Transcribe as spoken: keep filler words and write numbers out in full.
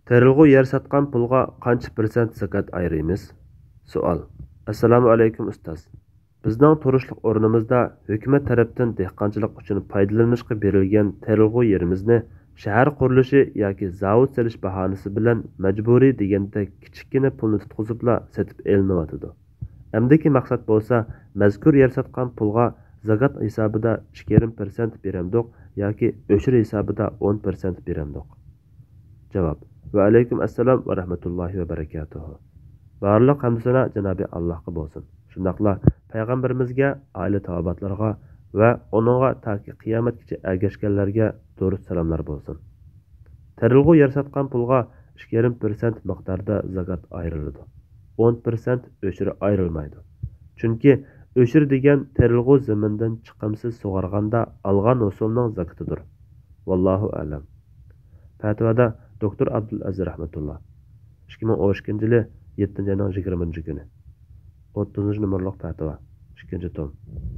تېرىلغۇ يەر ساتقان پۇلغا قانچە پىرسەنت زاكات ئايرىيمىز؟ سوئال. ئەسسالامۇ ئەلەيكۇم ئۇستاز. بىزنىڭ تۇرۇشلۇق ئورنىمىزدا ھۆكۈمەت تەرەپتىن دېھقانچىلىق ئۈچۈن پايدىلىنىشقا بېرىلگەن تېرىلغۇ يېرىمىزنى شەھەر قۇرۇلۇشى ياكى زاۋۇت سېلىش باھانىسى بىلەن مەجبۇرىي دېگەندەك كىچىككىنە پۇلنى تۇتقۇزۇپلا سېتىپ ئېلىنىۋاتىدۇ. ئەمدىكى مەقسەت بولسا، مەزكۇر يەر ساتقان پۇلغا زاكات ھېسابىدا ئىككى يېرىم پىرسەنت بېرەمدۇق ياكى ئۆشۈر ھېسابىدا ئون پىرسەنت بېرەمدۇق؟ جاۋاب. ۋەئەلەيكۇم ئەسسالام ۋە رەھمەتۇللاھى ۋە بەرىكاتۇھۇ. بارلىق ھەمدۇ سانا جانابى ئاللاھقا بولسۇن. شۇنداقلا پەيغەمبىرىمىزگە، ئائىلە تاۋابىئاتلىرىغا ۋە ئۇنىڭغا تاكى قىيامەتكىچە ئەگەشكەنلەرگە دۇرۇت سالاملار بولسۇن. تېرىلغۇ يەر ساتقان پۇلغا ئىككى يېرىم پىرسەنت مىقداردا زاكات ئايرىلىدۇ. ئون پىرسەنت ئۆشۈرى ئايرىلمايدۇ. چۈنكى ئۆشۈر دېگەن تېرىلغۇ زېمىندىن چىقىمسىز سۇغارغاندا ئالغان ھوسۇلنىڭ زاكىتىدۇر. ۋاللاھۇ ئەلەم. پەتىۋادا دوكتور ئابدۇلئەزىز رەھمەتۇللا. ئىككى مىڭ ئون ئىككىنچى يىلى يەتتىنچى ئاينىڭ يىگىرمىنچى كۈنى. ئوتتۇزىنچى نومۇرلۇق پەتىۋا. ئىككىنچى توم.